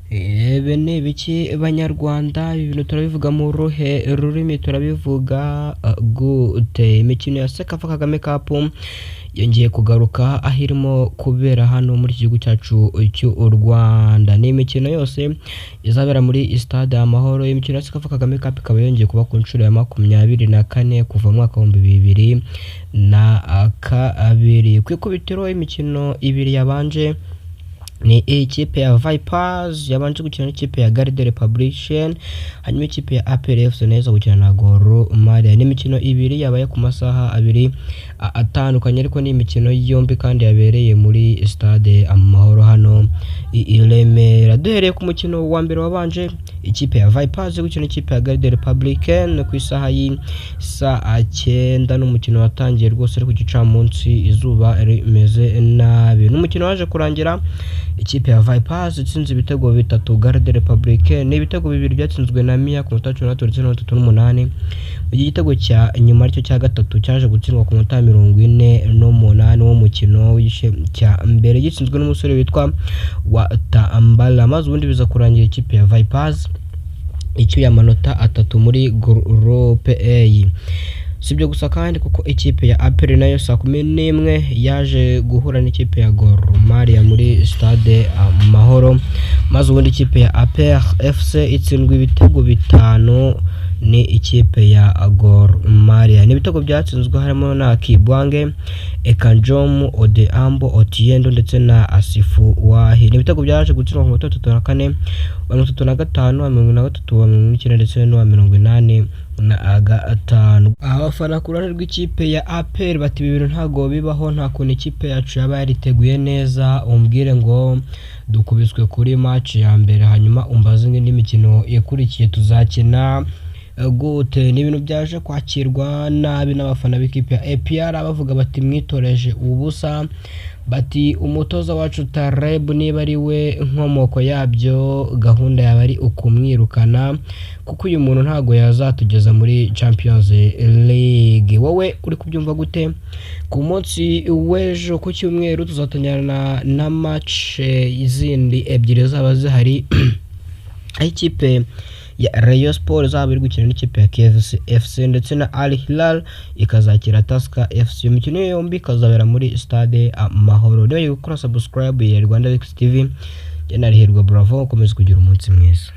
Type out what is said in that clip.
Ibi ni ibiki Banyarwanda? Ibi bintu turabivuga mu ruhe rurimi? Turabivuga gute? Imikino ya CECAFA Kagame Cup yongeye kugaruka aho irimo kubera hano muri iki gihugu cyacu cy'u Rwanda. Ni imikino yose izabera muri Stade Amahoro. Imikino ya CECAFA Kagame Cup ikaba yongeye kuba ku nshuro ya 24 kuva mu mwaka wa 2002. Ku ikubitiro, imikino ibiri yabanje ni ikipe ya Vipers yabanje gukina n'ikipe ya Garde Republican, hanyuma ikipe ya APR FC nayo iza gukina na Gor Mahia. Ni imikino ibiri yabaye ku masaha abiri atandukanye, ariko ni imikino yombi kandi yabereye muri Stade Amahoro hano i Remera. Duhereye ku mukino wa mbere wabanje, ikipe ya Vipers gukina n'ikipe ya Garde Republican ku isaha y'isaa 9, n'umukino watangiye rwose ari ku gicamunsi, izuba rimeze nabi. N'umukino waje kurangira ikipe ya Vipers itsinze ibitego bitatu Garde Republican. Ni ibitego bibiri byatsinzwe na Mia ku munota wa 13 ndetse na 38, mu gihe igitego cya nyuma, aricyo cya gatatu, cyaje gutsindwa ku munota 48 w'umukino w'igice cya mbere, gitsinzwe n'umusore witwa Watambala, maze ubundi biza kurangira ikipe ya Vipers icyuye amanota 3 muri Groupe A. Si ibyo gusa kandi, kuko ikipe ya APR nayo saa 11 yaje guhura n'ikipe ya Gor Mahia muri Stade Amahoro, maze ubundi ikipe ya APR FC itsindwa ibitego 5 ni ikipe ya Gor Mahia. Ni ibitego byatsinzwe harimo na Kibwange, Ekanjom, Odeambo, Otiendo ndetse na Asifu Wahi. Ni ibitego byaje gutsindwa ku munota wa 34, wa 35, wa 43, wa 90 ndetse n'uwa 85. Abafana ku ruhande rw'ikipe ya APR bati: "Ibi bintu ntabwo bibaho, nta kuntu ikipe yacu yaba yariteguye neza umbwire ngo dukubiswe kuri match ya mbere, hanyuma umbaze ngo indi mikino ikurikiye tuzakina gute?" Ni ibintu byaje kwakirwa nabi n'abafana b'ikipe ya APR, bavuga bati: "Mwitoreje ubusa." Bati: "Umutoza wacu Tareb, niba ari we nkomoko yabyo, gahunda yaba ari ukumwirukana, kuko uyu muntu ntabwo yazatugeza muri Champions League." Wowe uri kubyumva gute? Ku munsi w'ejo ku cyumweru tuzatangirana na match izindi ebyiri zaba zihari, aho ikipe ya Rayon Sport izaba iri gukina n'ikipe ya KFC FC, ndetse na Al Hilal ikazakira Tusker FC. Iyo mikino yombi ikazabera muri Stade Amahoro. Niba gukora subscribe ya Rwanda X TV, njye na Hirwa Bravo, ukomeze kugira umunsi mwiza.